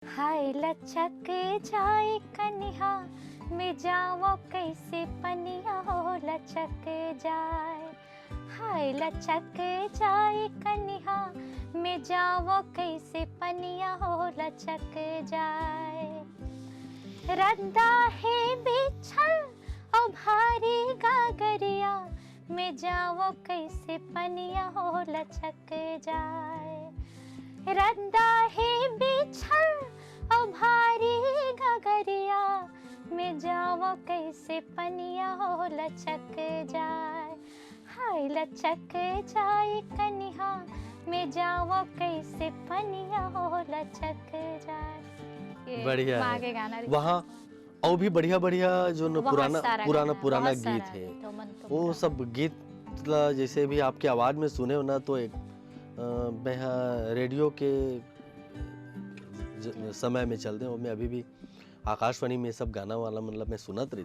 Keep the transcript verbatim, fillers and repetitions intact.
हाय लचक जाए कनिहा, में जावो कैसे पनिया हो लचक जाए। हाय लचक जाए कनिहा, में जावो कैसे पनिया हो लचक जाए। रद्दा हे बिछल अउ भारी गागरिया, में जावो कैसे पनिया हो लचक जाए। रद्दा हे बिछल अउ भारी गागरिया, में जावो कैसे पनिया हो लचक जाए। हाय लचक जाए कनिहा, में जावो कैसे पनिया हो लचक जाए। ये बढ़िया माँ है। के गाना रही। वहाँ और भी बढ़िया बढ़िया जो न बहुत पुराना सारा पुराना गाना, पुराना बहुत गीत सारा है। तो मन तो वो पूरा। सब गीत ला जैसे भी आपकी आवाज में सुने हो ना, तो एक अ, मैं हाँ रेडियो के ज- समय में चलते हो, मैं अभी भी आकाशवाणी में सब गाना वाला मतलब मैं सुनत रही।